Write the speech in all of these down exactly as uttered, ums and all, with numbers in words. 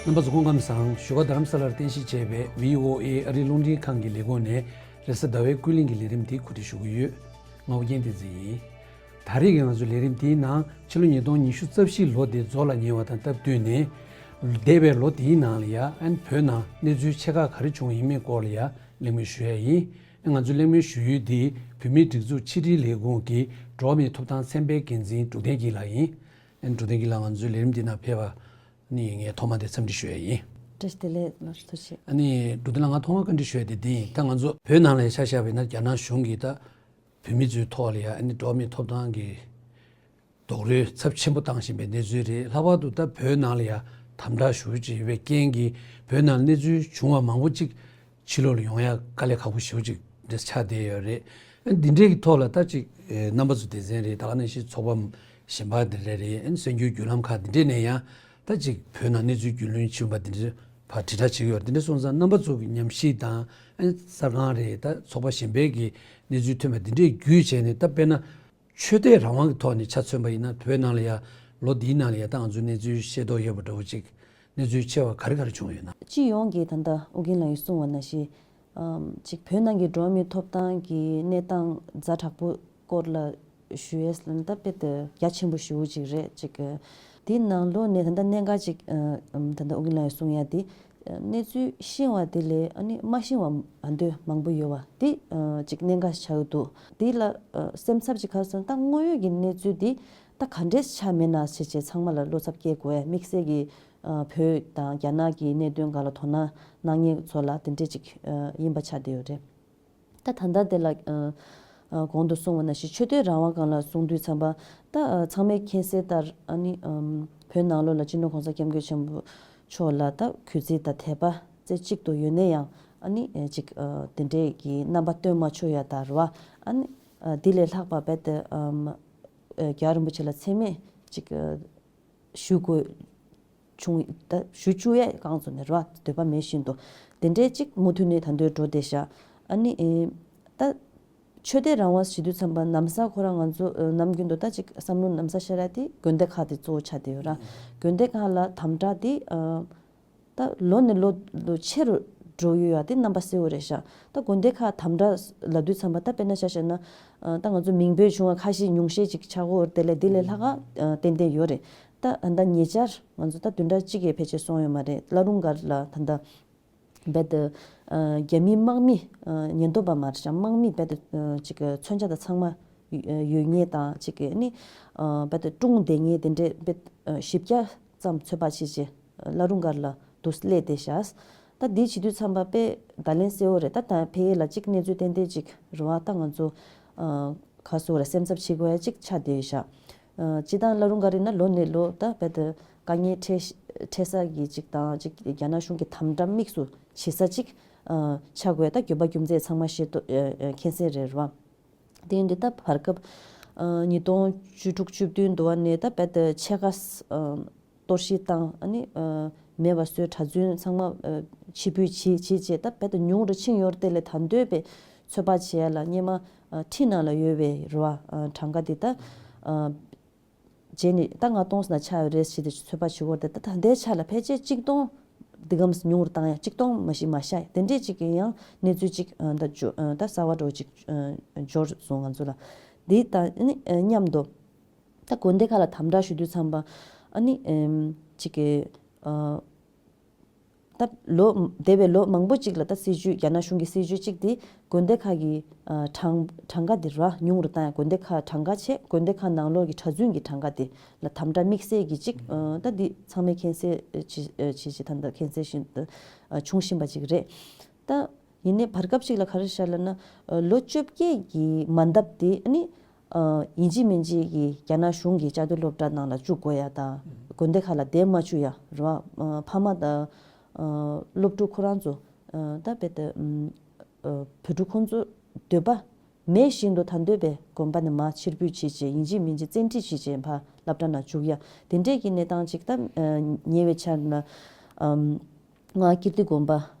རྣམ་པ་ཚོ་སྐུ་ཁམས་བཟང་། བཞུགས་སྒར་རྡ་རམ་ས་ལར་རྟེན་གཞི་བྱས་པའི་བྷི་ཨོ་ཨེ་ཨ་རིའི་རླུང་འཕྲིན་ཁང་གི་ལས་ཁུངས་ནས་རེས་གཟའ་ཟླ་བའི་ཀུན་གླེང་གི་ལས་རིམ་འདི་གོ་སྒྲིག་ཞུ་གི་ཡོད། ང་ཨོ་རྒྱན་བསྟན་འཛིན་ཡིན། ད་རེས་ཀྱི་ང་ཚོའི་ལས་རིམ་འདིའི་ནང་ཕྱི་ལོ་ཉིས་སྟོང་ཉི་ཤུ་རྩ་བཞིའི་ལོ་འདི་རྫོགས་ལ་ཉེ་བ་དང་སྟབས་བསྟུན་ནས། འདས་པའི་ལོ་འདིའི་ནང་ལ་ཡ་ཨན་བོད་ནང་གནས་ཚུལ་ཆེ་ཁག་ག་རེ་བྱུང་ཡིན་མིན་སྐོར་ལ་ཡ་གླེང་མོལ་ཞུ་ཡ་ཡིན། ཨན་ང་ཚོའི་གླེང་མོལ་ཞུ་ཡུལ་འདི་བོད་མིའི་སྒྲིག་འཛུགས་ཕྱི་དྲིལ་ལས་ཁུངས་ཀྱི་འགྲོ་བ་མིའི་ཐོབ་ཐང་ཚན་པའི་འགན་འཛིན་འབྲུག་བསྟན་སྐྱིད་ལགས་ཡིན། ཨན་འབྲུག་བསྟན་སྐྱིད་ལགས་ང་ཚོའི་ལས་རིམ་འདི་ནང་ཕེབས་པ་ནི་ངས་ཐོག་མ་དེ་འཚམས་འདྲི་ཞུ་ཡ་ཡིན། བཀྲ་ཤིས་བདེ་ལེགས་ལགས་སོ། ཐུགས་རྗེ་ཆེ། ཨ་ནི་འབྲུག་བསྟན་ལགས་ང་ཐོག་མར་བཀའ་འདྲི་ཞུ་ཡ་དེ་འདི་ཡིན། ད་ང་ཚོ་བོད་ནང་ལ་ཆ་བཞག་པ་ཡིན་ན་རྒྱ་ནག་གཞུང་གིས་ད་བོད་མི་ཚོའི་ཐོག་ལ་ཡ་ཨ་ནི་འགྲོ་བ་མིའི་ཐོབ་ཐང་གི་རྡོག་རོལ་ཚབས་ཆེན་པོ་བཏང་བཞིན་པའི་གནས་ཚུལ་རེད། ལྷག་པར་དུ་ད་བོད་ནང་ལ་ཡ་དམ་དྲག་ཞུ་ཅིག་ཡོད་པའི་རྐྱེན་གྱིས་བོད་ནང་གནས་ཚུལ་བྱུང་བ་མང་པོ་ཅིག་ཕྱི་ལོགས་ལ་ཡོང་ཡ་དཀའ་ལས་ཁག་པོ་ཞེ་པོ་ཅིག་འདི་ཆགས་བསྡད་ཡོད་རེད། འདི་འདྲའི་གི་ཐོག་ལ་ད་ཅིག་རྣམ་པ་ཚོ་སྡེ་ཚན་རེད། ད་ག་ནང་བཞིན་ཚོགས་པ་གཞན་པ་འདི་འདྲ་རེད། གསར་འགྱུར་བརྒྱུད་ལམ་ཁག་འདི་འདྲའི་ནས་ཡང་ད་ཅིག་བོད་ནང་གནས་ཚུལ་རྒྱུས་ལོན་བྱུང་བ་འདི་འདྲ་ཕར་དྲིལ་བསྒྲགས་བྱེད་ཀྱི་ཡོད་རེད། འདི་འདྲ་སོང་ཙང་རྣམ་པ་ཚོ་གི་ཉམས་ཞིབ་དང་གསར་ཁང་རེད། ད་ཚོགས་པ་གཞན་པའི་གི་གནས་ཚུལ་ཐོན་པ་འདི་འདྲའི་བརྒྱུད་བྱས་ནས་ད་དཔེར་ན། ཆོས་དད་རང་དབང་གི་ཐོག་ནས་ཆ་མཚོན་པ་ཡིན་ན་བོད་ནང་ལ་ཡ་ལོ་འདིའི་ནང་ལ་ཡ་ད་ང་ཚོའི་གནས་ཚུལ་ཤེས་རྟོགས་ཡོད་པ་འདྲ་བོ་ཅིག་གནས་ཚུལ་ཆེ་བ་ག་རེ་ག་རེ་བྱུང་ཡོད་ན། སྤྱི་ཡོངས་ཀྱི་ད་ལྟ་ཨོ་རྒྱན་ལགས་ཀྱིས་གསུངས་པ་ནང་བཞིན་ཨམ་ཅིག་བོད་ནང་གི་འགྲོ་བ་མིའི་ཐོབ་ཐང་གི་གནས་སྟངས་ཛ་དྲག་པོ་སྐོར་ལ་ཞུ་ཡས་ལ་ད་དཔེ་དེ་རྒྱ་ཆེན་པོ་ཞེ་པོ་ཅིག་རེད། ཅིག་དེའི་ནང་ལོགས་ནས་ད་ལྟ་གནད་འགག་ཅིག་ཨམ་ད་ལྟ་ཨོ་རྒྱན་ལགས་ཀྱིས་གསུང་ཡ་དེ། གནས་ཚུལ་ཤེས་པ་དེ་ལས་ཨ་ནི་མ་ཤེས་པ་ཨ་འདོད་མང་པོ་ཡོད་པ་དེ་ཅིག་གནད་འགག་ཆགས་ཀྱི་འདུག་དེ་ལ་སེམས་འཚབ་ཅིག་ག་རེ་ཟེར་ན་ད་དངོས་ཡོད་ཀྱི་གནས་ཚུལ་དེ་ད་ག་འདྲས་ཆགས་མེད་ན་ཞེས་བྱས་ཚང་མ་ལ་བློ་འཚབ་སྐྱེ་དགོས་ཡ་དམིགས་བསལ་གྱི་བོད་དང་རྒྱ་ནག་གི་གནད་དོན་སྒང་ལ་དོ་སྣང་གནང་མཁན་ཚོ་ལ་དེ་འདྲས་ཅིག་ཡིན་པ་ཆགས་བསྡད་ཡོད་རེད། ད་ད་ལྟ་དེ་ལ་ཨ་ཨ་གོང་དུ་གསུངས་པ་ནང་བཞིན་ཆོས་དད་རང་དབང་སྒང་ལ་གསུང་དུས་ཙམ་པ་ད་ཨ་ཚང་མས་མཁྱེན་གསལ་ལྟར་ཨ་ནི་ཨམ་བོད་ནང་ལོགས་ལ་སྤྱི་ནོར་༸གོང་ས་༸སྐྱབས་མགོན་ཆེན་པོ་མཆོག་ལ་ད་གུས་བརྩི་དང་དད་པ་རྩེ་གཅིག་ཏུ་ཡོད་ན་ཡང་ཨ་ནི་ཨེ་ཅིག་ཨ་དེ་འདྲས་ཀྱི་རྣམ་པ་སྟོན་མ་ཆོག་ཡ་ད་རེད་བ། ཨ་ནི་ཨ་དེ་ལས་ལྷག་པ་རྦད་དེ་ཨམ་ཨེ་རྒྱལ་བ་རིན་པོ་ཆེ་ལ་མཚན་སྨད་ཅིག་ཨ་ཞུ་དགོས་བྱུང་ད་ཞུ་བཅུག་ཡས་རྐང་བཙུགས་ནས་རེད་བ། འདོད་པ་མེད་བཞིན་དུ་དེ་འདྲའི་གཅིག་མུ་མཐུད་ནས་ད་འདོད་འགྲོ་བསྡད་ཤག་ཨ་ནི་ཨེ་ད་ཆོས་དད་རང་དབང་ཞུ་དུས་ཙམ་པ་ནམ་ས་ཁོ་རང་ང་ཚོ་ཨ་ནམ་རྒྱུན་དུ་ད་ཅིག་བསམ་བློ་ནམ་ས་ཤར་ཡ་དེ་དགོན་སྡེ་ཁག་དེ་གཙོ་བོ་ཆགས་བསྡད་ཡོད་ར། དགོན་སྡེ་ཁག་ལ་དམ་དྲག་དེ་ཨ་ད་ལོ་ནས་ལོ་ལོ་ཆེ་རུ་འགྲོ་ཡོད་ཡ་དེ་རྣམ་པ་གསལ་བོ་རེད་ཤག་ད་དགོན་སྡེ་ཁག་དམ་དྲག་ལབ་དུས་ཙམ་པ་ད་དཔེར་ན་ཆ་བཞག་ན་ཨ་ད་ང་ཚོ་མིང་འབོད་བྱུང་བ་ཁ་ཤས་ཉུང་ཤས་ཅིག་ཆགས་ཀྱི་ཡོད་རེད། དེ་ལས་དེ་ལས་ལྷག་ག་ཨ་ཏན་ཏན་ཡོད་རེད། ད་ད་ལྟ་ཉེ་ཆར་ང་ཚོ་ད་བདུན་ཕྲག་གཅིག་གི་ཕལ་ཆེར་སོང་ཡོད་མ་རེད། བླ་རུང་སྒར་ལ་ད་ལྟ་རྦད་དེ་ཨ་རྒྱ་མིའི་དམག་མི་ཨ་ཉེན་རྟོག་པ་མ་རེད་ཤག་དམག་མི་རྦད་དེ་ཨ་ཅིག་གི་མཚོན་ཆ་དང་ཚང་མ་ཡོད་ཡོད་མཁན་དང་ཅིག་གི་ནི་ཨ་རྦད་དེ་སྲུང་བསྡད་མཁན་དེ་འདྲས་རྦད་ཨ་བཞི་བརྒྱ་ཙམ་ཚོད་དཔག་བྱས་རྗེས་བླ་རུང་སྒར་ལ་དུ་སླེབས་བསྡད་ཤག་ད་འདི་བྱེད་དུས་ཙམ་པ་དཔེ་བརྡ་ལན་གསལ་བོ་རེད། ད་ད་ཕ་གི་ལ་གཅིག་གནས་ཚུལ་ཏན་ཏན་ཅིག་རེད་བ། ད་ང་ཚོ་ཨ་ག་རེ་ཟེར་དགོས་རེད། སེམས་འཚབ་བྱེད་དགོས་ཡ་གཅིག་ཆགས་བསྡད་ཤག་ཨ་སྤྱིར་བཏང་བླ་རུང་སྒར་ཡིན་ན་ལོ་ནས་ལོ་ད་རྦད་དེ་དཀའ་ངལ་འཕྲད་འཕྲད་ས་གི་གཅིག་དང་གཅིག་རྒྱ་ནག་གཞུང་གི་དམ་དྲག་དམིགས་སུ་བྱེད་ས་གཅིག་ཨ་ཆགས་དགོས་ཡ་ད་རྒྱུ་མཚན་ཚང་མ་ཤེས་རྟོགས་ཨ་ཨ་མཁྱེན་གསལ་རེད་བ། དེ་ཡིན་དུས་ད་བར་སྐབས་ཨ་ཉིས་སྟོང་བཅུ་དྲུག་བཅུ་བདུན་འདྲ་བ་ནས་ད་རྦད་དེ་ཕྱེད་ཀ་ཨ་གཏོར་བཤིག་བཏང་ཨ་ནི་ཨ་མེད་པ་བཟོས། གྲྭ་བཙུན་ཚང་མ་ཨ་ཕྱིར་འབུད་བྱེད་བྱེད་བྱས་ད་རྦད་དེ་ཉུང་རུ་ཕྱིན་ཡོད་རེད། དེ་ལས་ད་འདོད་པའི་ཚོད་དཔག་བྱེད་ཡ་ལ་སྔོན་མ་ཨ་ཁྲིམས་ནང་ལ་ཡོད་པའི་རེད་བ། ཨ་གྲངས་ཀ་དེ་ད་ཨ་རྗེས་ནས་ད་ལྔ་སྟོང་ཙམ་ཆགས་ཡོད་རེད་ཟེར་ཏེ་ཚོད་དཔག་བྱེད་ཀྱི་ཡོད་རེད། ད་ད་ལྟའི་ཆ་ལ་ཕལ་ཆེར་གཅིག་སྟོང་འདི་གམ་ཉུང་རུ་བཏང་ཡ། གཅིག་སྟོང་མ་གཞི་མ་ཤར་ཡ་དེ་འདྲས་ཅིག་གི་ཡང་གནས་ཚུལ་ཅིག་ཨ་ད་འབྱོར་ཨ་ད་གསར་བ་འདྲ་བོ་ཅིག་ཨ་འབྱོར་སོང་ང་ཚོ་ལ། འདི་དང་ཨ་ནི་ཨ་མཉམ་དུ་ད་དགོན་སྡེ་ཁག་ལ་དམ་དྲག་ཞུ་དུས་ཙམ་པ་ཨ་ནི་ཨམ་ཅིག་གི་ཨ་ད་ལོ་འདས་པའི་ལོ་མང་པོ་ཅིག་ལ་ད་སྲིད་བྱུས་རྒྱ་ནག་གཞུང་གི་སྲིད་བྱུས་ཅིག་དེ་དགོན་སྡེ་ཁག་གི་ཨ་གྲངས་གྲངས་ཀ་དེ་ར་ཉུང་རུ་བཏང་ཡ། དགོན་སྡེ་ཁག་གྲངས་ཀ་བྱས་དགོན་སྡེ་ཁག་ནང་ལོགས་ཀྱི་གྲྭ་བཙུན་གྱི་གྲངས་ཀ་དེ་ལ་དམ་དྲག་དམིགས་བསལ་གྱི་ཅིག་ཨ་ད་འདི་ཚང་མས་མཁྱེན་གསལ་ཅིག་ཨ་ཅིག་ཅིག་ད་ལྟ་མཁྱེན་གསལ་བཞིན་དུ་ཨ་བྱུང་བཞིན་པ་ཅིག་རེད། ད་ཡིན་ནའི་བར་སྐབས་ཅིག་ལ་ག་རེ་ཤར་ལབ་ན་ཨ་ལོ་བཅོ་བརྒྱད་ཀྱི་མ་འདབ་དེ་ཨ་ནི་ཨ་ཡིན་གཅིག་མིན་གཅིག་གིས་རྒྱ་ནག་གཞུང་གི་བཅའ་སྡོད་སློབ་གྲྭ་ནང་ལ་བཅུག་དགོས་ཡ་དང་། དགོན་སྡེ་ཁག་ལ་བསྡད་མ་བཅུག་ཡ་རེད་བ། ཨ་ཕ་མ་དང་ཨ་སློབ་ཕྲུག་ཁོ་རང་ཚོ་ཨ་ད་རྦད་དེ་ཨ་བོད་ཕྲུག་ཁོང་ཚོ་འདོད་པ་མེད་བཞིན་དུ་ད་འདོད་པའི་དགོན་པ་ནས་མར་ཕྱིར་འབུད་བྱས་རྗེས་ཡིན་གཅིག་མིན་གཅིག་བཙན་ཁྲིད་བྱས་རྗེས་ཕར་སློབ་གྲྭ་ནང་བཅུག་ཡ་དེ་འདྲས་ཀྱི་གནས་སྟངས་ཅིག་ད་ཨ་ཉེ་བའི་ཆར་ལ་ཨམ་སྔར་ཀིརྟི་དགོན་པ་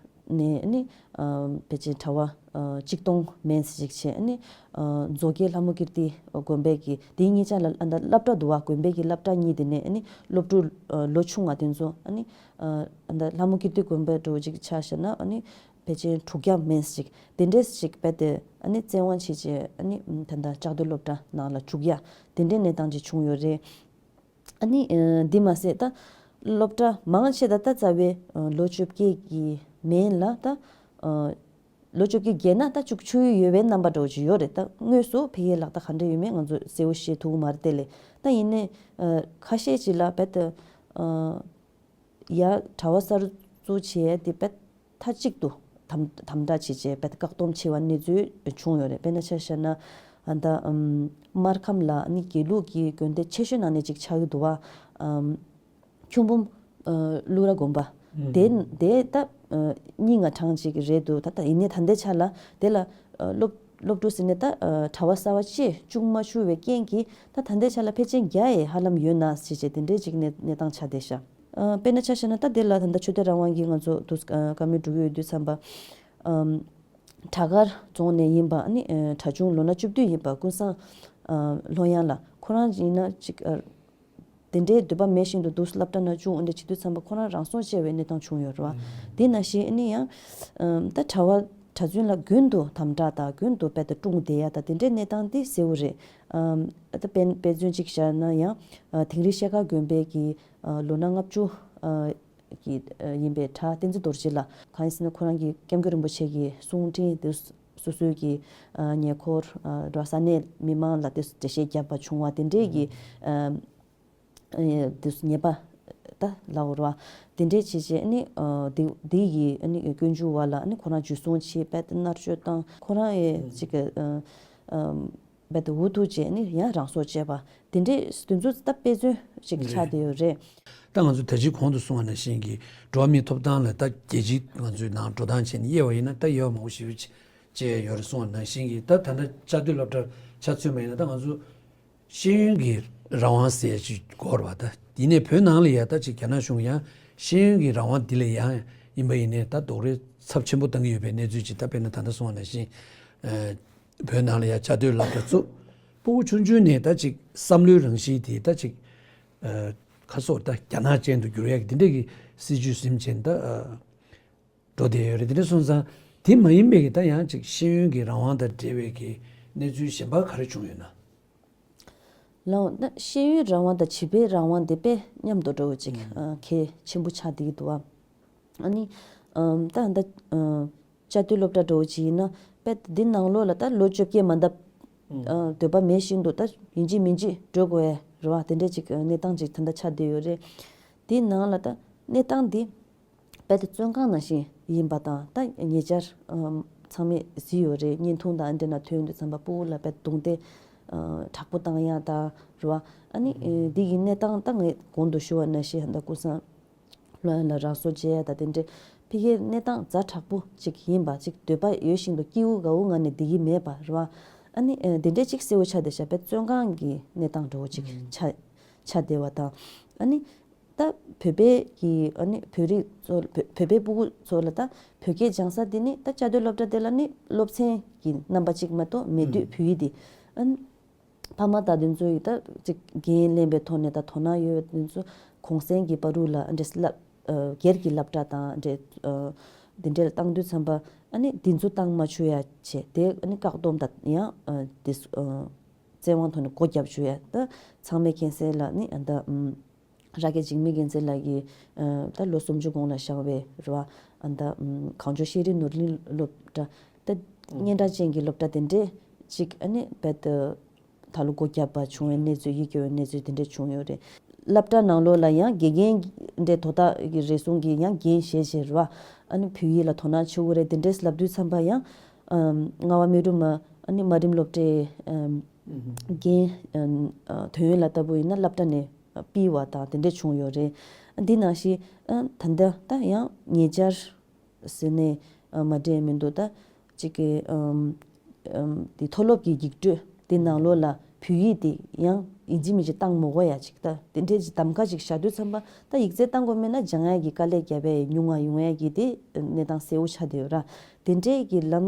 ནས་ཨ་ནི་ཨ་ཕལ་ཆེར་གྲྭ་པ་ ཨ་གཅིག་སྟོང་མན་ཙམ་ཅིག་བྱས། ཨ་ནི་ཨ་མཛོ་སྐྱེས་ལྷ་མོ་ཀིརྟི་དགོན་པའི་གི་དེའི་གཉིས་ཆ་ལ་ཨ་ད་སློབ་གྲྭ་འདུག་བ། དགོན་པའི་གི་སློབ་གྲྭ་གཉིས་དེ་ནས་ཨ་ནི་སློབ་ཕྲུག་ཨ་ལོ་ཆུང་བ་དེ་ཚོ་ཨ་ནི་ཨ་ད་ལྷ་མོ་ཀིརྟི་དགོན་པའི་འགྲོ་ཅིག་ཆ་བཞག་ན་ཨ་ནི་ཕལ་ཆེར་དྲུག་བརྒྱ་མན་ཙམ་ཅིག་དེ་འདྲས་ཅིག་རྦད་དེ་ཨ་ནི་བཙན་དབང་བྱས་བྱས། ཨ་ནི་ད་ད་ལྟ་བཅའ་སྡོད་སློབ་གྲྭ་ནང་ལ་བཅུག་ཡ་དེ་འདྲའི་གནས་སྟངས་ཅིག་བྱུང་ཡོད་རེད། ཨ་ནི་ཨ་འདི་མ་ཟད་ད་སློབ་གྲྭ་མང་ཆེ་ད་ལྟ་རྩ་བའི་ཨ་ལོ་བཅོ་བརྒྱད་ཀྱི་མན་ལ་ད་ཨ་ལོ་བཅོ་བརྒྱད་བརྒལ་ན་ད་བཅུག་ཆོག་ཡོད་པའི་རྣམ་པ་འདྲ་བོ་ཅིག་ཡོད་རེད། ད་དངོས་སུ་ཕ་གིའི་ལག་བསྟར་ག་འདྲ་ཡོད་མེད་ང་ཚོ་གསལ་བོ་ཤེས་ཐུབ་ཀྱི་མ་རེད་དེ་ལས། ད་ཡིན་ནའི་ཨ་ཁ་ཤས་ཅིག་ལ་རྦད་དེ་ཨ་ཡ་གྲྭ་པ་གསར་འཛུགས་བྱས་དེ་རྦད་མཐའ་གཅིག་ཏུ་དམ་དམ་དྲག་བྱས་བྱས་རྦད་བཀག་སྡོམ་བྱས་པ་གནས་ཚུལ་བྱུང་ཡོད་རེད། དཔེར་ན་ཆ་བཞག་ན་ཨ་ད་ཨམ་སྨར་ཁམས་ལ་ནི་དགེ་ལུགས་ཀྱི་དགོན་སྡེ་ཆེ་ཤོས་ནང་ནས་གཅིག་ཆགས་ཀྱི་འདུག་བ། ཨམ་ཁྱུང་འབུམ་ཨ་ཀླུ་ར་དགོན་པ། ཨུམ། དེ་དེ་ད་ཨ་རྙིང་བ་གྲངས་ཅིག་རེད་འདུག་ད་ད་ཡིན་ནའི་ད་ལྟའི་ཆ་ལ་དེ་ལ་ཨ་སློབ་སློབ་ཕྲུག་ཟེར་ནས་ད་ཨ་གྲྭ་པ་གསར་པ་ཅིག་བཅུག་མ་བཅུག་པའི་རྐྱེན་གྱིས་ད་ད་ལྟའི་ཆ་ལ་ཕལ་ཆེར་བརྒྱ་ཡས་ཧ་ལམ་ཡོད་ན་ཟེར་བྱས་དེ་འདྲའི་ཅིག་གནས་གནས་སྟངས་ཆགས་བསྡད་ཤག་ཨ་དཔེར་ན་ཆ་བཞག་ན་ད་དེ་ལ་ད་ལྟ་ཆོས་དད་རང་དབང་གིས་ང་ཚོ་དུས་ཨ་བཀའ་མོལ་སྒྲུབ་ཀྱི་ཡོད་དུས་ཙམ་པ། ཨམ་བྲག་དཀར་རྫོང་ནས་ཡིན་པ་ཨ་ནི་ཨ་གྲྭ་ཆུང་ལོ་ན་བཅུ་བདུན་ཡིན་པ་ཀུན་བཟང་ཨ་ལྷོད་ཡངས་ལགས་ཁོ་རང་ཡིན་ན་ཅིག་ཨ་དེ་འདྲའི་འདོད་པ་མེད་བཞིན་དུ་འདུག་སློབ་གྲྭ་ནང་བཅུག་འོ་འདྲ་བྱེད་དུས་ཙམ་པ་ཁོ་རང་རང་སྲོག་བཅད་པའི་གནས་སྟངས་བྱུང་ཡོད་རེད་བ། དེ་ནང་བཞིན་ཨ་ནི་ཡང་ཨམ་ད་གྲྭ་པ་གྲྭ་བཙུན་ལ་རྒྱུན་དུ་དམ་དྲག་དང་རྒྱུན་དུ་རྦད་དེ་དཀྲུགས་བསྡད་ཡ་དང་དེ་འདྲའི་གནས་སྟངས་དེ་གསལ་བོ་རེད། ཨམ་ད་དཔེ་དཔེ་མཚོན་གཅིག་བཞག་ན་ཡང་ཨ་དིང་རི་ཤེལ་དཀར་དགོན་པའི་གི་ཨ་ལོ་ན་ལྔ་བཅུ་ཨ་གི་ཨ་ཡིན་པའི་གྲྭ་བསྟན་འཛིན་རྡོ་རྗེ་ལགས་གང་ཡིན་ཟེར་ན་ཁོ་རང་གི་སྐྱབས་མགོན་རིན་པོ་ཆེ་གི་གསུང་འཕྲིན་དེ་སོ་སོའི་གི་ཨ་ཉེ་འཁོར་ཨ་ར་ས་གནས་མི་མང་ལ་དེ་འགྲེལ་བཤད་བརྒྱབ་པ་བྱུང་བ་དེ་འདྲའི་གི་ཨ་ཨ་དེ་ཉེས་པ་ད་ལབ་དགོས་རེད་བ། དེ་འདྲའི་བྱས་བྱས་ཨ་ནི་ཨ་དེ་དེ་ཡི་ཨ་ནི་སྐྱོན་བརྗོད་པ་ལ་ཨ་ནི་ཁོ་རང་འཇུ་བཟུང་བྱས་རྦད་དེ་མནར་གཅོད་བཏང་ཁོ་རང་ཨེ་ཅིག་གི་ཨ་ཨ་རྦད་དེ་འུ་ཐུག་བྱས་ནི་ཡང་རང་སྲོག་བཅད་པ་དེ་འདྲའི་དེ་ཚོ་ད་དཔེ་མཚོན་ཅིག་ཆགས་བསྡད་ཡོད་རེད། ད་ང་ཚོ་ད་ཅི་གོང་དུ་གསུངས་པ་ནང་བཞིན་གྱི་འགྲོ་བ་མིའི་ཐོབ་ཐང་ལ་ད་རྒྱལ་སྤྱིའི་ང་ཚོའི་ནང་འགྲོ་སྟངས་བྱས་ནས་དབྱེ་བ་ཡིན་ན་ད་དབྱེ་བ་མང་པོ་ཞེ་པོ་ཅིག་བྱས་ཡོད་རེད་གསུངས་པ་ནང་བཞིན་གྱི་ད་ད་ལྟ་བཅའ་སྡོད་སློབ་གྲྭར་ཆ་མཚོན་པ་ཡིན་ན་ད་ང་ཚོ་ཤེས་ཡོན་གྱི་རང་དབང་ཟེར་ཅིག་དགོས་རེད་བ། ད་ཡིན་ནའི་བོད་ནང་ལ་ཡ་ད་ཅིག་རྒྱ་ནག་གཞུང་ཡང་ཤེས་ཡོན་གྱི་རང་དབང་འདི་ལ་ཡང་ཡིན་པ་ཡིན་ནའི་ད་རྡོག་རོལ་ཚབས་ཆེན་པོ་བཏང་གི་ཡོད་པའི་གནས་ཚུལ་ཅིག་ད་དཔེར་ན་ད་ལྟ་གསུངས་པ་ནང་བཞིན་ཨ་བོད་ནང་ལ་ཡ་བཅའ་སྡོད་སློབ་གྲྭ་བཙུགས། སྤུ་གུ་ཆུང་ཆུང་ནས་ད་ཅིག་བསམ་བློའི་རང་བཞིན་དེ་ད་ཅིག་ཨ་ཁ་སོགས་ད་རྒྱ་ནག་ཅན་དུ་འགྱུར་ཡག་གི་འདི་འདྲ་གི་སྲིད་ཇུས་ཟིན་བྱས་ད་ཨ་འགྲོ་བསྡད་ཡོད་རེད། དེ་འདྲ་སོང་ཙང་དེ་མ་ཡིན་པའི་གི་ད་ཡང་ཅིག་ཤེས་ཡོན་གྱི་རང་དབང་དང་འབྲེལ་བའི་གི་གནས་ཚུལ་གཞན་པ་ག་རེ་བྱུང་ཡོད་ན། ལགས་ད་ཤེས་ཡོན་རང་དབང་དང་བྱིས་པའི་རང་དབང་དེ་དཔེ་མཉམ་དུ་འགྲོ་བ་ཅིག་ཨ་གལ་ཆེན་པོ་ཆགས་བསྡད་ཀྱི་འདུག་བ། ཨ་ནི་ཨམ་ད་ད་ཨ་བཅའ་སྡོད་སློབ་གྲྭ་འདྲ་བོ་ཅིག་ཡིན་ན་དཔེ་འདི་ནང་ལོགས་ལ་ད་ལོ་བཅོ་བརྒྱད་མ་འདབ་ཨ་འདོད་པ་མེད་བཞིན་དུ་ད་ཡིན་གཅིག་མིན་གཅིག་འགྲོ་དགོས་ཡ་རེད་བ། དེ་འདྲས་ཅིག་གནས་སྟངས་ཅིག་ད་ལྟ་ཆགས་བསྡད་ཡོད་རེད། དེའི་ནང་ལ་ད་གནས་སྟངས་འདི་དཔེ་དེ་བཙོན་ཁང་ནང་བཞིན་ཡིན་པ་དང་ད་ཉེ་ཆར་ཨམ་ཚང་མས་གཟིགས་ཡོད་རེད། བརྙན་ཐུང་དང་འདི་ན་ཐོན་དུས་ཙམ་པ་སྤུ་གུ་ལ་དཔེ་རྡུང་རྡེག་ཨ་དྲག་པོ་བཏང་ཡ་ད་རེད་བ། ཨ་ནི་ཨེ་འདི་ཡི་གནས་སྟངས་ད་ངས་གོང་དུ་ཞུ་བ་ནང་བཞིན་ད་ཀུན་བཟང་ལྷོད་ཡངས་ལ་རང་སྲོག་བཅད་ཡ་ད་དེ་འདྲའི་ཕ་གིའི་གནས་སྟངས་ཛ་དྲག་པོ་ཅིག་ཡིན་པ་ཅིག་འདོད་པ་ཡོད་བཞིན་དུ་སྐྱིད་པོ་དགའ་པོ་ངང་ནས་བསྡད་ཀྱི་མེད་པ་རེད་བ། ཨ་ནི་ཨེ་དེ་འདྲའི་ཅིག་གསལ་པོ་ཆགས་བསྡད་ཤག་པའི་བཙོན་ཁང་གི་གནས་སྟངས་འདྲ་བོ་ཅིག་ཆགས་ཆགས་བསྡད་པ་དང་། ཨ་ནི་ད་བོད་པའི་གི་ཨ་ནི་བོད་རིགས་ཚོ་བོད་བོད་པའི་སྤུ་གུ་ཚོ་ལ་ད་བོད་སྐད་སྦྱང་ས་དེ་ནི་ད་བཅའ་སྡོད་སློབ་གྲྭ་དེ་ལ་ནི་སློབ་ཚན་གྱི་རྣམ་པ་གཅིག་མ་གཏོགས་མེད་དུས་བོད་ཡིག་དེ་ཨ་ནི་ཕ་མ་དང་དེ་ཚོ་ཡིས་ད་ཅིག་འགན་ལེན་པའི་ཐོག་ནས་ད་དོ་སྣང་ཡོད་པ་དེ་ཚོ་གུང་སེང་གི་བར་དུ་ལ་ཨ་འདྲས་སླབ་ཨ་སྒེར་གྱི་སློབ་གྲྭ་དང་འདྲས་ཨ་དེ་འདྲས་ལ་བཏང་དུས་ཙམ་པ་ཨ་ནི་དེ་ཚོ་བཏང་མ་བཅུག་ཡ་བྱས་དེ་ཨ་ནི་བཀག་སྡོམ་དང་ཡང་ཨ་དེ་ཨ་བཙན་དབང་ཐོག་ནས་སྒོ་བརྒྱབ་བཅུག་ཡ་ད་ཚང་མས་མཁྱེན་གསལ་ལ་ནི་ཨ་ད་ཨམ། ར་གེ་འཇིགས་མེད་རྒྱལ་མཚན་ལགས་ཀྱིས་ཨ་ད་ལོ་སུམ་ཅུ་གོང་ལ་བཞེངས་པའི་རེད་བ། ཨ་ད་ཨམ་གངས་ལྗོངས་ཤེས་རིག་ནོར་གླིང་སློབ་གྲྭ་ད་སྙན་གྲགས་ཅན་གྱི་སློབ་གྲྭ་དེ་འདྲས་ཅིག་ཨ་ནི་རྦད་དེ་ད་ལོ་སྒོ་བརྒྱབ་པ་བྱུང་བའི་གནས་ཚུལ་ཡིད་སྐྱོ་བའི་གནས་ཚུལ་དེ་འདྲས་བྱུང་ཡོད་རེད། སློབ་གྲྭ་ནང་ལོགས་ལ་ཡང་དགེ་རྒན་འདྲས་དོ་བདག་གི་རེ་ཟུང་གིས་ཡང་འགན་བཞེས་བྱས་རེད་བ། ཨ་ནི་བོད་ཡིག་ལ་དོ་སྣང་བྱེད་དགོས་རེད་དེ་འདྲས་ལབ་དུས་ཙམ་པ་ཡང་ཨམ་རྔ་བ་སྨན་རུ་མ་ཨ་ནི་མ་རིམ་སློབ་གྲྭའི་ཨམ་རྒན་ཨམ་ཨ་དོན་ཡོད་ལ་ལྟ་བུ་ཡིན་ན་སློབ་གྲྭ་ནས་སྤེལ་བ་དང་དེ་འདྲས་བྱུང་ཡོད་རེད། འདི་ནང་བཞིན་ཨ་ད་ལྟ་ད་ཡང་ཉེ་ཆར་ཟེར་ནས་ཨ་མ་འདྲེས་མི་འདུག་ད་ཅིག་གི་ཨམ་ཨམ་དེ་མཐོ་སློབ་ཀྱི་ཡིག་འགྲོས་དེ་ནང་ལོགས་ལ་ བོད་ཡིག་དེ་ཡང་ཡིན་གཅིག་མིན་གཅིག་བཏང་མི་དགོས་ཡ་ཅིག་ད་དེ་འདྲའི་ཅིག་གདམ་ག་ཅིག་བཞག་དུས་ཙམ་པ་ད་ཡིག་ཚད་བཏང་དགོས་མེད་ན་སྦྱང་ཡ་གི་དཀའ་ལས་བརྒྱབ་པས་ཉུང་ང་ཡོང་ཡ་གི་དེ་གནས་སྟངས་གསལ་བོ་ཆགས་བསྡད་ཡོད་ར། དེ་འདྲའི་གི་ལམ་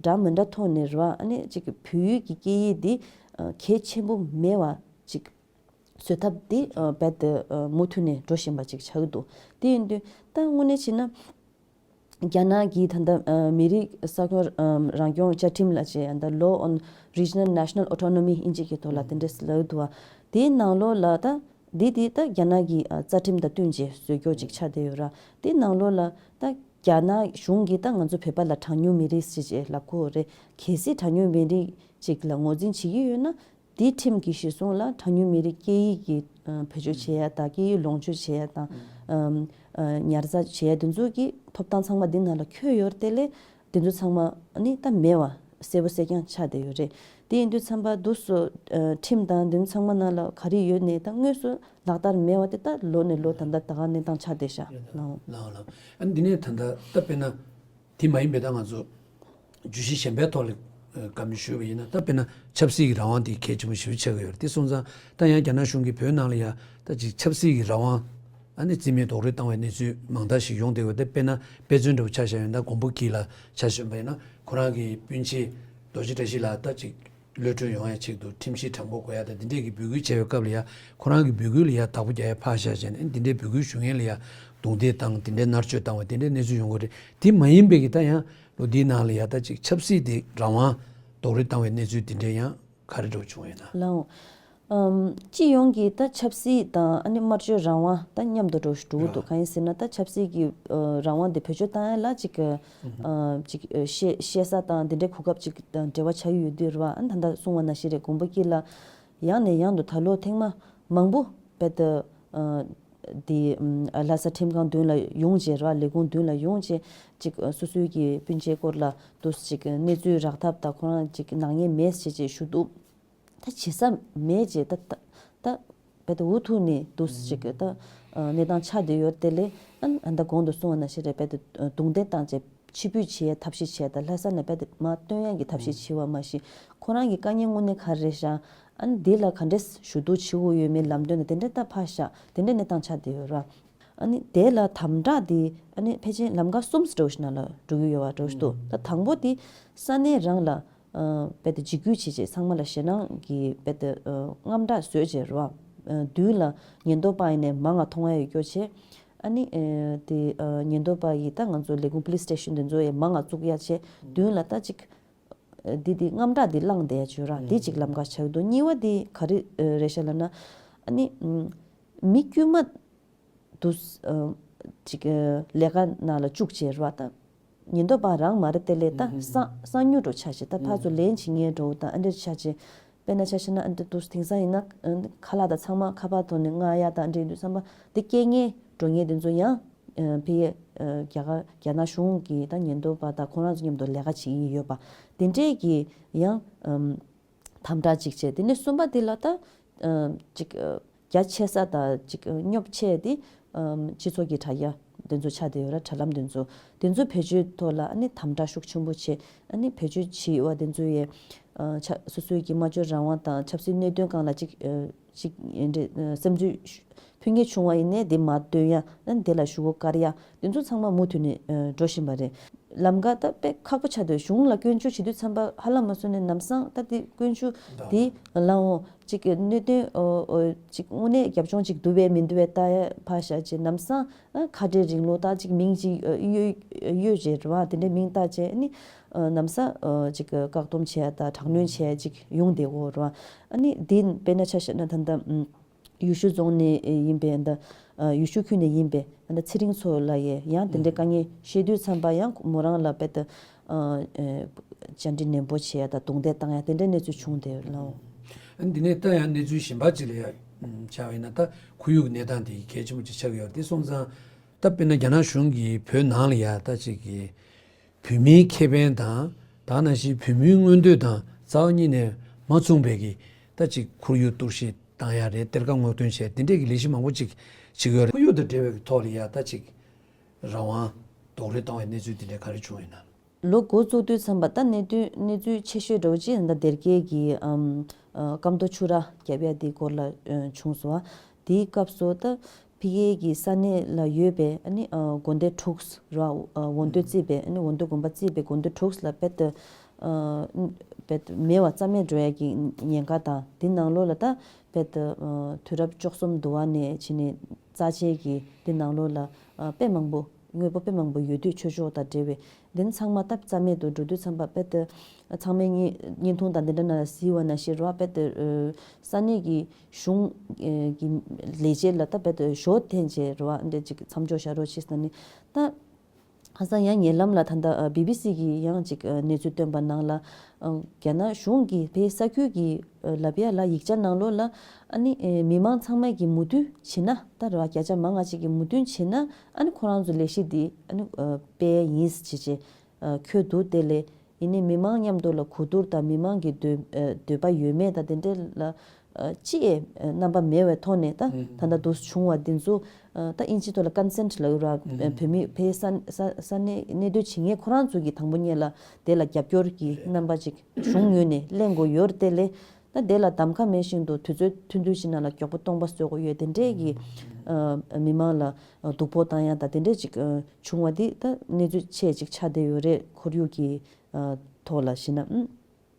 འདྲ་མི་འདྲ་ཐོག་ནས་ར་ཨ་ནི་ཅིག་བོད་ཡིག་གི་སྐད་ཡིག་དེ་གལ་ཆེན་པོ་མེད་པ་ཅིག་བཟོ་ཐབས་དེ་རྦད་དེ་མུ་མཐུད་ནས་འགྲོ་བཞིན་པ་ཅིག་ཆགས་ཀྱི་འདུག་དེ་ཡིན་དུས་ད་དངོས་གནས་བྱས་ན། རྒྱ་ནག་གིས་ད་ལྟ་ཨ་མི་རིགས་ས་ཁོངས་ཨ་རང་སྐྱོང་བཅའ་ཁྲིམས་ལ་བྱས་ད་Law on Regional National Autonomy ཨིན་ཇི་གི་ཐོག་ལ་དེ་འདྲས་ལབ་འདུག་བ། དེའི་ནང་ལོགས་ལ་ད་འདི་དེ་ད་རྒྱ་ནག་གི་ཨ་རྩ་ཁྲིམས་དང་བསྟུན་བྱས་བཟོས་རྒྱུ་ཅིག་ཆགས་བསྡད་ཡོད་ར། དེའི་ནང་ལོགས་ལ་ད་རྒྱ་ནག་གཞུང་གིས་ད་ང་ཚོ་བོད་པ་ལ་གྲངས་ཉུང་མི་རིགས་ཞེས་བྱས་ལབ་ཀྱི་ཡོད་རེད། གལ་སྲིད་གྲངས་ཉུང་མི་རིགས་ཅིག་ལ་ངོས་འཛིན་བྱེད་ཀྱི་ཡོད་ན། དེའི་ཁྲིམས་ཀྱི་གཞི་བཟུང་ལ་གྲངས་ཉུང་མི་རིགས་སྐད་ཡིག་གི་ཨ་བེད་སྤྱོད་བྱེད་ཡ་དང་སྐད་ཡིག་ལོངས་སྤྱོད་བྱེད་ཡ་དང་ཨམ་ཨ་ཉར་ཚགས་བྱེད་ཡ་དེ་ཚོ་གི་ཐོབ་ཐང་ཚང་མ་འདི་ནང་ལ་འཁོད་ཡོད་རེད་དེ་ལས་དེ་ཚོ་ཚང་མ་ནི་ད་མེད་པ་གསལ་པོ་གསལ་རྐྱང་ཆགས་བསྡད་ཡོད་རེད། དེ་ཡིན་དུས་ཙམ་པ་འདུག་སོ་ཨ་ཁྲིམས་དང་འདི་ཚོ་ཚང་མ་ནང་ལ་ག་རེ་ཡོད་ནས་ད་དངོས་སུ་ལག་བསྟར་མེད་པ་དེ་ད་ལོ་ནས་ལོ་ད་ལྟ་ད་ག་གནས་སྟངས་ཆགས་བསྡད་ཤག་ལའོ། ལའོ་ལའོ། ཨ་ནི་འདི་ནས་ད་ལྟ་ད་དཔེར་ན། དེ་མ་ཡིན་པའི་ད་ང་ཚོ་བརྗོད་གཞི་གཞན་པའི་ཐོག་ལ་ཨ་བཀའ་མོལ་ཞུས་པ་ཡིན་ན་ད་དཔེར་ན་ཆབ་སྲིད་ཀྱི་རང་དབང་དེ་གལ་ཆེན་པོ་ཞེ་པོ་ཆགས་ཀྱི་ཡོད་རེད། དེ་སོང་ཙང་ད་ཡང་རྒྱ་ནག་གཞུང་གིས་བོད་ནང་ལ་ཡ་ད་ཅིག་ཆབ་སྲིད་ཀྱི་རང་དབང་ཨ་ནི་རྩིས་མེད་རྡོག་རོལ་བཏང་བའི་གནས་ཚུལ་མང་དག་ཞིག་ཡོང་བསྡད་ཡོད། ད་དཔེར་ན་དཔེ་མཚོན་འདྲ་བོ་ཆ་བཞག་ཡོད་ན་མགོན་པོ་སྐྱིད་ལ་ཆ་བཞག་པ་ཡིན་ན་ཁོ་རང་གི་སྤུན་མཆེད་རྡོ་རྗེ་བཀྲ་ཤིས་ལགས་ད་ཅིག་གློད་གྲོལ་ཡོང་ཡ་ཆེད་དུ་ཁྲིམས་ཞིབ་དྲང་པོ་དགོས་ཡ་དང་འདི་འདྲས་ཀྱི་འབོད་སྐུལ་བྱས་པའི་སྐབས་ལ་ཡ་ཁོ་རང་གི་འབོད་སྐུལ་ལ་ཡ་བདག་པོ་རྒྱག་ཡ་ཕར་བཞག་བྱས་ནས་འདི་འདྲས་འབོད་སྐུལ་ཞུ་མཁན་ལ་ཡ་རྡུང་རྡེག་བཏང་དེ་འདྲས་མནར་གཅོད་བཏང་བ་དེ་འདྲས་གནས་ཚུལ་ཡོང་གི་རེད། དེ་མ་ཡིན་པའི་གི་ད་ཡང་ལོ་འདིའི་ནང་ལ་ཡ་ད་ཅིག་ཆབ་སྲིད་དེ་རང་དབང་རྡོག་རོལ་བཏང་བའི་གནས་ཚུལ་དེ་འདྲས་ཡང་ག་རེ་འདྲ་བོ་བྱུང་ཡོད་ན། ལའོ། ཨམ། སྤྱི་ཡོངས་ཀྱི་ད་ཆབ་སྲིད་དང་ཨ་ནི་སྨྲ་བརྗོད་རང་དབང་ད་མཉམ་དུ་འགྲོ་འགྲོ་གི་འདུག་གང་ཡིན་ཟེར་ན་ད་ཆབ་སྲིད་ཀྱི་ཨ་རང་དབང་དེ་བེད་སྤྱོད་བཏང་ཡ་ལ་ཅིག་ཨ་ཅིག་ཨ་བཤད་བཤད་ས་དང་དེ་འདྲའི་གོ་སྐབས་ཅིག་དང་འབྲེལ་བ་ཆགས་ཀྱི་ཡོད་དུས་རེད་བ། ཨ་ནི་ད་ལྟ་གསུངས་པ་ནང་བཞིན་རེད། མགོན་པོ་སྐྱིད་ལགས་ཡང་ནས་ཡང་དུ་ད་ལོ་ཐེངས་མ་མང་པོ་རྦད་དེ་ཨ་དེ་ཨ་ལྷ་ས་ཁྲིམས་ཁང་མདུན་ལ་ཡོང་བྱས་རེད་བ། ལས་ཁུངས་མདུན་ལ་ཡོང་བྱས་ཅིག་ཨ་སོ་སོའི་གི་སྤུན་མཆེད་སྐོར་ལ་དུ་ཅིག་གནས་ཚུལ་རག་ཐབས་དང་ཁོ་རང་ཅིག་ནག་ཉེས་མེད་ཟེར་ཅིག་ཞུ་འདུག་ད་བྱེད་ས་མེད་ཅེས་ད་ད་ད་རྦད་དེ་འུ་ཐུག་ནས་འདུག་ཅིག་ད་ཨ་གནས་སྟངས་ཆགས་བསྡད་ཡོད་དེ་ལས་ཨ་ཨ་ད་གོང་དུ་གསུངས་པ་ནང་བཞིན་རེད། རྦད་དེ་རྡུང་རྡེག་བཏང་བྱས་ཕྱིར་འབུད་བྱེད་ཡ་ཐབས་ཤེས་བྱས་ད་ལྷ་ས་ནས་རྦད་དེ་མར་བཏོན་ཡ་གི་ཐབས་ཤེས་བྱས་པ་མ་གཞི་ཁོ་རང་གི་དཀའ་ངལ་དངོས་གནས་ག་རེ་རེད་ཤག་ཨ་ནི་འདི་ལ་ག་འདྲས་ཞུ་གཏུག་བྱེད་དགོས་ཡོད་མེད་ལམ་སྟོན་དང་དེ་འདྲས་ད་ཕར་བཞག་དེ་འདྲས་གནས་སྟངས་ཆགས་བསྡད་ཡོད་ར། ཨ་ནི་དེ་ལ་དམ་དྲག་དེ་ཨ་ནི་ཕལ་ཆེར་ལམ་ཁ་གསུམ་འདྲ་བོ་ཞིག་ནང་ལ་འགྲོ་གི་ཡོད་པ་འདྲ་བོ་ཞིག་འདུག་ད་དང་པོ་དེ་ས་གནས་རང་ལ། ཨ་རྦད་དེ་འཇིགས་སྐུལ་བྱེད་ཆེད་ཚང་མ་ལ་ཞེད་སྣང་གི་རྦད་དེ་ཨ་དངངས་སྐྲག་བཟོས་བྱས་རེད་བ། ཨ་མདུན་ལ་ཉེན་རྟོག་པ་ཡིན་ནའི་མང་ང་མཐོང་ཡ་ཡོད་རྒྱུ་བྱས། ཨ་ནི་ཨ་དེ་ཨ་ཉེན་རྟོག་པ་ཡིས་ད་ང་ཚོ་ལས་ཁུངས་པུ་ལིས་སི་ཊེ་ཤན་དེ་ཚོ་ཡི་མང་ང་བཙུགས་ཡ་བྱས་མདུན་ལ་ད་ཅིག་ཨ་འདི་འདི་དངངས་སྐྲག་འདི་བསླངས་བསྡད་ཡ་བྱོས་ར་འདི་ཅིག་ལམ་ཁ་ཆགས་འདུག་གཉིས་པ་འདི་ག་རེ་ཨ་རེད་ཤག་ལབ་ན། ཨ་ནི་ཨ་མི་དཀྱུས་མ། དུ་ཅིག་ལས་ཀ་ནང་ལ་བཅུག་བྱས་རེད་བ། ད་ཉེན་རྟོག་པ་རང་མ་རེད་དེ་ལས་ད་གསང་གསང་ཉུལ་འགྲོ་ཆ་ཞིག་ད་ཕར་ཚུར་ལེན་བྱེད་མཁན་འགྲོ་ད་ཨ་འདྲ་ཆ་ཞིག་དཔེར་ན་ཆ་བཞག་ན་ཨ་འདྲ་དུ་དེང་སང་ཡིན་ན་ཁ་ལག་ད་ཚང་མ་ཁ་པར་ཐོག་ནས་མངགས་ཡ་ད་ཨ་འདྲ་ཡིན་དུས་བསམ་པ་འདི་སྐྱེལ་མཁན་འགྲོ་མཁན་དེ་ཚོ་ཡང་ཕ་གི་རྒྱ་གར་རྒྱ་ནག་གཞུང་གི་ད་ཉེན་རྟོག་པ་ད་ཁོང་རང་ཚོ་མཉམ་དུ་ལས་ཀ་བྱེད་ཀྱི་ཡོད་པ་དེ་འདྲས་ཀྱི་ཡང་དམ་དྲག་ཅིག་བྱས། དེ་ནས་གསུམ་པ་དེ་ལ་ད་ཅིག་རྒྱ་ཆེ་ས་དང་ཅིག་སྙོབ་ཆེ་དེ་སྤྱི་ཚོགས་ཀྱི་དྲ་རྒྱ་དེ་ཚོ་ཆགས་བསྡད་ཡོད་ར། དྲ་ལམ་དེ་ཚོ་དེ་ཚོ་བེད་སྤྱོད་ཐོག་ལ་ཨ་ནི་དམ་དྲག་ཤུགས་ཆེན་པོ་བྱས་ཨ་ནི་བེད་སྤྱོད་བྱེད་པ་དེ་ཚོ་ཡས་ཆ་སོ་སོའི་གི་སྨྲ་བརྗོད་རང་དབང་དང་ཆབ་སྲིད་གནད་དོན་སྒང་ལ་ཅིག་ཅིག་འདྲ་བསམ་ཚུལ་ཕུལ་མཁན་བྱུང་བ་ཡིན་ནའི་དེ་མར་བཏོན་ཡ་ཨ་ནི་དེ་ལ་ཤོག་གུ་བཀར་ཡ་དེ་ཚོ་ཚང་མ་མུ་མཐུད་ནས་འགྲོ་བཞིན་པ་རེད། ལམ་ཀ་ད་དཔེ་ཁག་པོ་ཆགས་འདུག་གཞུང་ལ་སྐྱོན་བརྗོད་བྱེད་དུས་ཙམ་པ་ཧ་ལམ་མ་སོང་ནས་ལམ་སང་ད་དེ་སྐྱོན་བརྗོད་དེ་ལའོ་ཅིག་གནད་དོན་ཨོ་ཨོ་ཅིག་དངོས་གནས་རྒྱབ་ལྗོངས་ཅིག་འདུག་པས་མི་འདུག་པས་ལྟ་ཡ་ཕར་བཞག་ཅིག་ལམ་སང་ཨ་ཁ་བྲལ་རིང་ལུགས་ད་ཅིག་མིང་ཅིག་ཨ་གཡོ་གཡོ་བྱས་རེད་བ། དེ་འདྲའི་མིང་བཏགས་བྱས་ཨ་ནི་ཨ་ལམ་སང་ཨ་ཅིག་བཀག་སྡོམ་བྱས་ཡ་ད་དྲག་གནོན་བྱས་ཡ་ཅིག་ཡོང་བསྡད་ཡོད་རེད་བ། ཨ་ནི་དེ་དཔེར་ན་ཆ་བཞག་ན་ད་ལྟ་ཨམ། ཡུལ་ཤུལ་རྫོང་ནས་ཡིན་པའི་འདི་ཡུལ་ཤུལ་ཁུལ་ནས་ཡིན་པའི་འདི་ཚེ་རིང་མཚོ་ལགས་ཡས་ཡང་དེ་འདྲའི་དཀའ་ངལ་བཤད་དུས་ཙམ་པ་ཡང་མོ་རང་ལ་དཔེ་ད་བཅར་འདྲི་ནན་པོ་བྱེད་ཡ་དང་རྡུང་རྡེག་བཏང་ཡ་དེ་འདྲའི་གནས་ཚུལ་བྱུང་བསྡད་ཡོད་ལགས། ཨ་ནི་འདི་ནས་ད་ཡང་གནས་ཚུལ་གཞན་པ་ཅིག་ལ་ཡ་ཆ་བས་ན་ད་ཁོར་ཡུག་གི་གནས་སྟངས་དེ་གལ་ཆེན་པོ་ཅིག་ཆགས་ཀྱི་ཡོད་རེད། དེ་སོང་ཙང་ད་དཔེར་ན་རྒྱ་ནག་གཞུང་གིས་བོད་ནང་ལ་ཡ་ད་ཅིག་གི་བོད་མིའི་ཁེ་ཕན་དང་ད་ག་ནང་བཞིན་བོད་མིའི་མངོན་འདོད་དང་རྩ་བ་ཉིད་ནས་མ་མཚུངས་པའི་གི་ད་ཅིག་ཁོར་ཡུག་གཏོར་བཤིག་བཏང་ཡ་རེད། གཏེར་ཁ་སྔོག་འདོན་བྱས་དེ་འདྲས་ཀྱི་ལས་གཞི་མང་པོ་ཅིག་བྱེད་ཀྱི་ཡོད་རེད། ཁོར་ཡུག་དང་འབྲེལ་བའི་ཐོག་ལ་ཡ་ད་ཅིག་རང་དབང་རྡོག་རོལ་བཏང་བའི་གནས་ཚུལ་དེ་འདྲས་ག་རེ་བྱུང་ཡོད་ན། ལོ་འགོ་བཙུགས་དུས་ཙམ་པ་ད་གནད་དོན་གནས་ཚུལ་ཆེ་ཤོས་འདྲ་བོ་ཅིག་ད་སྡེར་ཀའི་གི་ཨམ་ཨ་སྐམ་ཐོ་ཆུ་ར་རྒྱབ་ཡ་དེ་སྐོར་ལ་ཨ་བྱུང་སོང་བ། དེའི་སྐབས་སུ་ད་ཕ་གིའི་གི་ས་གནས་ལ་ཡོད་པའི་ཨ་ནི་ཨ་དགོན་སྡེ་དྲུག་ར་ཨ་འོ་འདོད་བརྩིས་པའི་ཨ་ནི་འོ་འདོད་དགོན་པ་བརྩིས་པའི་དགོན་སྡེ་དྲུག་ལ་དཔེ་ད་ཨ་དཔེ་མེད་པ་རྩ་མེད་འགྲོ་ཡ་གི་ཉེན་ཁ་དང་དེ་ནང་ལོགས་ལ་ད་དཔེ་ད་ཨ་དུས་རབས་བཅུ་གསུམ་དུ་བ་ནས་ཕྱིན་ནས་རྩ་ཆེན་གི་དེ་ནང་ལོགས་ལ་ཨ་དཔེ་མང་པོ། དངོས་པོ་དཔེ་མང་པོ་ཡོད་དུས་ཆོས་ཕྱོགས་དང་འབྲེལ་བའི་འདི་ནི་ཚང་མ་སྟབས་རྩ་མེད་དུ་འགྲོ་དུས་ཙམ་པ་དཔེ་ད་ཚང་མས་བརྙན་བརྙན་ཐུང་དང་འདི་འདྲ་ནང་ལ་གཟིགས་པ་ནང་བཞིན་རོ། དཔེ་ད་ས་གནས་ཀྱི་གཞུང་གི་ལས་བྱེད་ལ་ད་དཔེ་ད་ཞོ་འཐེན་བྱས་རོ། འདི་ཅིག་མཚམས་འཇོག་བྱ་རོགས་བྱས་ཟེར་ནས་ད་ཧ་སང་ཡང་ཉེ་ལམ་ལ་ད་ལྟ་བི་བི་སི་གིས་ཡང་ཅིག་གནས་ཚུལ་བཏོན་པ་ནང་ལ་རྒྱ་ནག་གཞུང་གིས་དེ་ས་ཁུལ་གྱི་ལབ་ཡ་ལ་ཡིག་ཆ་ནང་ལོགས་ལ་ཨ་ནི་མི་མང་ཚང་མས་ཀྱི་མོས་མཐུན་བྱེད་ན་ད་རེད་བ། བརྒྱ་ཆ་མང་ང་ཅིག་གི་མོས་མཐུན་བྱེད་ན་ཨ་ནི་ཁོ་རང་ཚོ་ལས་གཞི་འདི་ཨ་ནི་སྤེལ་ཡིན་ཟེར་བྱས་བྱས་འཁོད་འདུག་དེ་ལས་ཡིན་ནའི་མི་མང་མཉམ་དུ་ལ་གོ་བསྡུར་དང་མི་མང་གི་འདོད་འདོད་པ་ཡོད་མེད་དང་དེ་འདྲས་ལ་ཅི་ཡས་རྣམ་པ་མེད་པའི་ཐོག་ནས་ད་ད་ལྟ་འདུག་བྱུང་བ་འདི་ཚོ་ད་ཨིན་ཇི་ཐོག་ལ་ཀོན་སེན་ཊི་ལབ་ཡོད་ར། བོད་མི་བོད་ས་ས་ས་གནས་གནས་སྡོད་བྱེད་མཁན་ཁོ་རང་ཚོ་གི་དང་པོ་ཉིད་ལ་དེ་ལ་རྒྱབ་སྐྱོར་གྱི་རྣམ་པ་ཅིག་གཞུང་ངོས་ནས་གླེང་དགོས་ཡོད་རེད་དེ་ལས། ད་དེ་ལ་གདམ་ཁ་མེད་བཞིན་དུ་དུས་ཚོད་ཐུང་ཐུང་ཞིག་ནང་ལ་མགྱོགས་པོ་སྟོང་པ་བཟོ་དགོས་ཡོད་དེ་འདྲས་ཀྱི་ཨ་མི་མང་ལ་ཨ་སྡུག་ཕོག་བཏང་ཡ་ད་དེ་འདྲས་ཅིག་ཨ་བྱུང་བ་འདི་ད་གནས་ཚུལ་ཆེ་ཅིག་ཆགས་བསྡད་ཡོད་རེད། ཁོར་ཡུག་གི་ཨ་ཐོག་ལ་བྱས་ན། ཨུམ།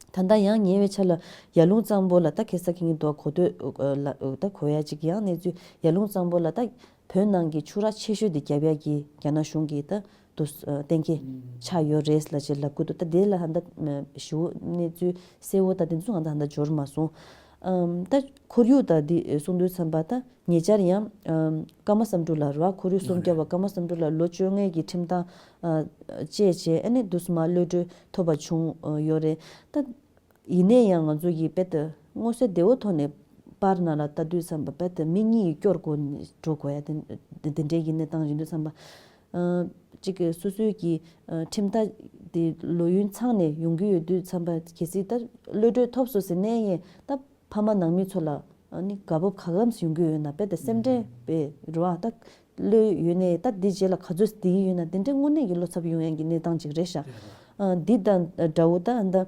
ད་ལྟ་ཡང་ཉེ་བའི་ཆར་ལ་ཡར་ཀླུང་གཙང་པོ་ལ་ད་ཁ་སང་ཁ་ཉིན་དུ་གོ་ཐོས་ལ་ད་གོ་ཡ་ཅིག་ཡང་གནས་ཚུལ་ཡར་ཀླུང་གཙང་པོ་ལ་ད་བོད་ནང་གི་ཆུ་རགས་ཆེ་ཤོས་དེ་རྒྱབ་ཡ་གི་རྒྱ་ནག་གཞུང་གི་ད། དུ་གཏན་འཁེལ་ཆགས་ཡོད་རེད་ལབ་ཅེས་ལབ་ཀྱི་འདུག་ད་དེ་ལ་ཧ་ད་ཞུ་གནས་ཚུལ་གསལ་བོ་ད་དེ་ཚོ་ང་ད་ཧ་ད་འབྱོར་མ་སོང་། ཨམ་ད་ཁོར་ཡུག་ད་འདི་གསུང་དུས་ཙམ་པ་ད་ཉེ་ཆར་ཡང་ཨམ་ཀརྨ་བསམ་འགྲུབ་ལ་ར་ཁོར་ཡུག་སྲུང་སྐྱོབ་པ་ཀརྨ་བསམ་འགྲུབ་ལ་ལོ་བཅོ་ལྔའི་གི་ཁྲིམས་ཐག་ཨ་བཅད་བྱས་ཨ་ནི་དུས་མ་གློད་གྲོལ་ཐོབ་པ་བྱུང་ཡོད་རེད་ད། ཡིན་ནའི་ཡང་ང་ཚོ་གིས་དཔེ་ད་མངོན་གསལ་དོད་པོ་ཐོག་ནས་པར་ནང་ལ་ལྟ་དུས་ཙམ་པ་དཔེ་ད་མི་གཉིས་ཀྱི་སྐྱོར་སྒོ་ནས་འགྲོ་དགོས་ཡ་དེ་དེ་འདྲའི་གི་གནས་སྟངས་ཡིན་དུས་ཙམ་པ། ཨ་གཅིག་གི་སོ་སོའི་གི་ཨ་ཁྲིམས་ཐག་དེ་ལོ་ཡུན་ཚང་ནས་ཡོང་གི་ཡོད་དུས་ཙམ་པ་གལ་སྲིད་ད་གློད་གྲོལ་ཐོབ་སོང་ཟེར་ནའི་ཡང་ད་ཕ་མ་ནང་མི་ཚོ་ལ་ཨ་ནི་དགའ་སྤོབས་ག་གམ་ཡོང་གི་ཡོད་ན་དཔེ་ད་སེམས་ཁྲལ་དཔེ་རུ་བ་ད། གློད་ཡོད་ནས་ད་འདི་རྗེས་ལ་ག་ཚོད་བསྡད་ཀྱི་ཡོད་ན་དེ་འདྲའི་དངོས་གནས་ཀྱི་བློ་འཚབ་ཡོང་ཡག་གི་གནས་སྟངས་ཅིག་རེད་ཤག་ཨ་འདི་དང་འདྲ་བོ་ད་ད་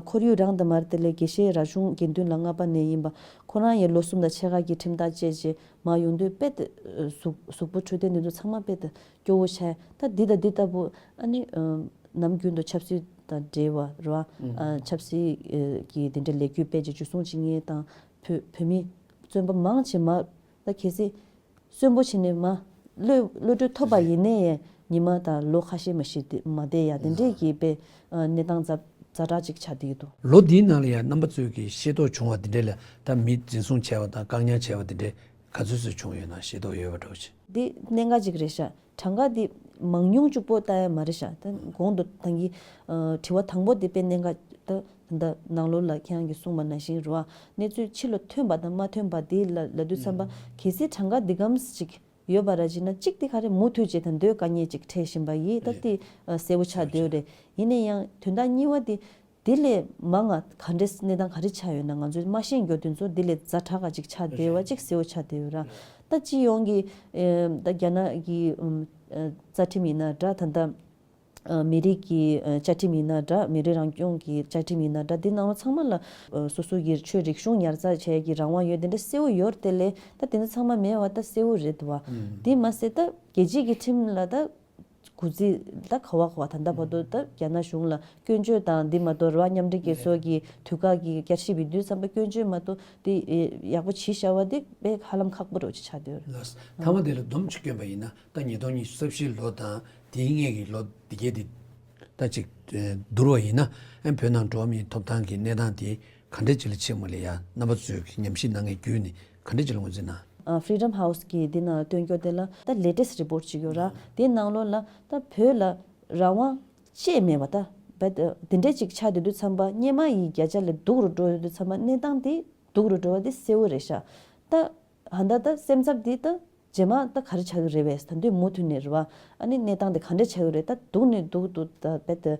ཁོར་ཡུག་རང་དང་མ་རེད་དེ་ལས་དགེ་བཤེས་ར་ཆུང་དགེ་འདུན་ལགས་རྔ་པ་ནས་ཡིན་པ་ཁོ་རང་ཡང་ལོ་གསུམ་དང་ཕྱེད་ཀ་གི་ཁྲིམས་ཐག་བཅད་རྗེས་མར་ཡོང་དུས་དཔེ་དེ་གཟུགས་གཟུགས་པོ་འཕྲོད་བསྟེན་དེ་ཚོ་ཚང་མ་དཔེ་དེ་སྐྱོ་བོ་ཆགས་ད་འདི་དང་འདི་ལྟ་བུ་ཨ་ནི་ནམ་རྒྱུན་དུ་ཆབ་སྲིད་དང་འབྲེལ་བ་རེད་བ། ཆབ་སྲིད་ཀྱི་དེ་འདྲའི་ལས་འགུལ་སྤེལ་རྗེས་འཇུ་བཟུང་བྱེད་མཁན་དང་བོད་བོད་མི་བཙོན་པ་མང་ཆེ་མར་ད་གལ་སྲིད། གསོན་པོ་བྱས་ནས་མ་གློད་གློད་གྲོལ་ཐོབ་པ་ཡིན་ནའི་ཉི་མ་དང་ལོ་ཁ་ཤས་མ་ཞིག་དེ་མ་བསྡད་ཡ་དེ་འདྲས་ཀྱི་དཔེ་གནས་སྟངས་ཛ་ཛ་དྲག་ཅིག་ཆགས་བསྡད་ཀྱི་འདུག་ལོ་འདིའི་ནང་ལ་ཡང་རྣམ་པ་ཚོས་ཀྱི་ཤེས་རྟོགས་བྱུང་བ་དེ་འདྲས་ལ་ད་མི་འཛིན་བཟུང་བྱས་པ་དང་བཀག་ཉར་བྱས་པ་དེ་འདྲས་ག་ཚོད་ཙམ་བྱུང་ཡོད་ན་ཤེས་རྟོགས་ཡོད་པ་འདྲ་བོ་ཅིག་འདི་གནད་འགག་ཅིག་རེད་ཤག་གྲངས་ཀ་འདི་མང་ཉུང་གཅིག་པོ་ལྟ་ཡ་མ་རེད་ཤག་ད་གོང་དུ་ད་གིན་དྲི་བ་དང་པོ་འདི་དཔེ་གནད་འགག་ད། ད་ནང་ལོགས་ལ་ཁྱེད་རང་གིས་གསུངས་པ་ནང་བཞིན་རེད་བ། གནས་ཚུལ་ཕྱི་ལ་ཐོན་པ་དང་མ་ཐོན་པ་དེ་ལ་ལབ་དུས་ཙམ་པ་གལ་སྲིད་གྲངས་ཀ་འདི་གམ་ཅིག་ཡོད་པ་ར་བྱས་ན་གཅིག་དེ་ག་རེ་མུ་མཐུད་བྱས་དང་འདོད་དཀའ་ངལ་ཅིག་འཕྲད་བཞིན་པ་ཡིས་ད་དེ་གསལ་པོ་ཆགས་བསྡད་ཡོད་རེད། ཡིན་ན་ཡང་དོན་དག་གཉིས་པ་དེ་དེ་ལས་མང་ང་ག་འདྲས་གནས་སྟངས་ག་རེ་ཆགས་ཡོད་ན་ང་ཚོས་མ་ཤེས་མགྱོགས་དེ་ཚོ་དེ་ལས་ཛ་དྲག་ག་ཅིག་ཆགས་བསྡད་པ་ཅིག་གསལ་པོ་ཆགས་བསྡད་ཡོད་ར། ད་སྤྱི་ཡོངས་ཀྱི་ད་རྒྱ་ནག་གི་རྩ་ཁྲིམས་ཡིན་ན་འདྲ་ད་ལྟ། མི་རིགས་ཀྱི་བཅའ་ཁྲིམས་ཡིན་ན་འདྲ་མི་རིགས་རང་སྐྱོང་གི་བཅའ་ཁྲིམས་ཡིན་ན་འདྲ་འདི་ནང་ལ་ཚང་མ་ལ་སོ་སོ་གི་ཆོས་རིག་གཞུང་ཉར་ཚགས་བྱེད་ཀྱི་རང་དབང་ཡོད་དེ་འདྲ་གསལ་བོ་ཡོད་དེ་ལས་ད་དེ་ཚོ་ཚང་མ་མེད་པ་ད་གསལ་བོ་རེད་འདུག་བ། འདི་མ་ཟད་ད་རྒྱལ་སྤྱིའི་གི་ཁྲིམས་ལ་ད་གུ་རྩི་ད་ག་བ་ག་བ་ད་ལྟ་བར་དུ་ད་རྒྱ་ནག་གཞུང་ལ་སྐྱོན་བརྗོད་དང་འདི་མ་གཏོགས་རེད་བ་མཉམ་འབྲེལ་རྒྱལ་ཚོགས་ཀྱི་དུས་བཀག་གི་བསྐྱར་ཞིབ་ཡིན་དུས་ཙམ་པ་སྐྱོན་བརྗོད་མ་གཏོགས་དེ་ཡག་པོ་བྱས་བཞག་པ་དེ་དཔེ་ཧ་ལམ་ཁག་པོ་རེད་བ་ཆགས་བསྡད་ཡོད་རེད། ལགས། མཐའ་མ་དེ་ལ་སྡོམ་ཅིག་བསྐྱོན་པ་ཡིན་ན་ད་ཉིས་སྟོང་ཉི་ཤུ་རྩ་བཞིའི་ལོ་དང་དེའི་སྔས་ཀྱི་ལོ་འདི་གས་དེ་ད་ཅིག་བསྡུར་བ་ཡིན་ན་ཨ་བོད་ནང་འགྲོ་བ་མིའི་ཐོབ་ཐང་གི་གནས་སྟངས་དེ་ག་འདྲས་ཅིག་ལ་ཕྱིན་མ་ལས་ཡ་རྣམ་པ་ཚོས་ཀྱི་ཉམས་ཞིབ་གནང་མཁན་བརྒྱུད་ནས་ག་འདྲས་ཅིག་ལ་ངོས་འཛིན་གནང་། ཨ་Freedom House གི་འདི་ནང་སྟོན་སྐྱོར་དེ་ལ་ད་latest report ཅིག་ཡོད་ར། དེའི་ནང་ལོགས་ལ་ད་བོད་ལ་རང་དབང་བཅས་མེད་པ་ད་བད་དེ་འདྲས་ཅིག་ཆགས་བསྡད་དུས་ཙམ་པ་སྔོན་མ་ཡི་བརྒྱ་ཆ་ལས་སྡུག་རུ་འགྲོ་ཡོད་དུས་ཙམ་པ་གནས་སྟངས་དེ་སྡུག་རུ་འགྲོ་བ་དེ་གསལ་བོ་རེད་ཤག་ད་ཧ་ད་ད་སེམས་འཚབ་དེ་ད་རྗེས་མ་ད་ག་རེ་ཆགས་ཀྱི་རེད་བས་ད་དུས་མུ་མཐུད་ནས་རེད་བ། ཨ་ནི་གནས་སྟངས་དེ་ག་འདྲས་ཆགས་ཀྱི་རེད་ད་སྡུག་ནས་སྡུག་ཏུ་ད་བད་དེ་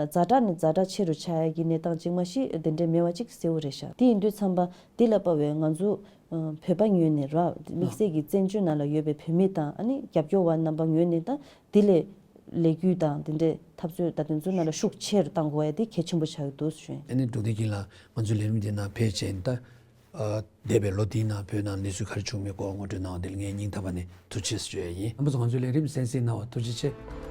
ཛ་དྲག་ནས་ཛ་དྲག་ཆེ་རུ་ཆགས་ཡ་གི་གནས་སྟངས་ཅིག་མ་གཞི་དེ་འདྲས་མེད་པ་ཅིག་གསལ་བོ་རེད་ཤག་དེ་ཡིན་དུས་ཙམ་པ་འདི་ལ་དཔག་པའི་ང་ཚོ་བོད་པ་ངོས་ནས་ར་དམིགས་བསལ་གྱི་བཙན་བྱོལ་ནང་ལ་ཡོད་པའི་བོད་མི་དང་ཨ་ནི་རྒྱབ་སྐྱོར་བ་རྣམ་པ་ངོས་ནས་ད་འདི་ལས་ ལས་འགུལ་དང་དེ་འདྲའི་འཐབ་རྩོད་ད་དེ་ཚོའི་ནང་ལ་ཤུགས་ཆེ་རུ་གཏང་དགོས་ཡ་དེ་གལ་ཆེན་པོ་ཆགས་ཀྱི་འདུག་ཞུ་ཡིན། ཨ་ནི་འབྲུག་བདེ་སྐྱིད་ལགས། ང་ཚོའི་ལས་རིམ་འདི་ནང་ཕེབས་བྱས་ད། ཨ། འདས་པའི་ལོ་འདིའི་ནང་བོད་ནང་གནས་ཚུལ་ག་རེ་བྱུང་མིན་སྐོར་ངོ་སྤྲོད་གནང་བ་དེ་ལ་ངས་སྙིང་ཐག་པ་ནས་ཐུགས་རྗེ་ཆེ་ཞུ་ཡ་ཡིན། རྣམ་པ་ཚོ་ང་ཚོའི་ལས་རིམ་གསན་གཟིགས་གནང་བར་ཐུགས་རྗེ་ཆེ།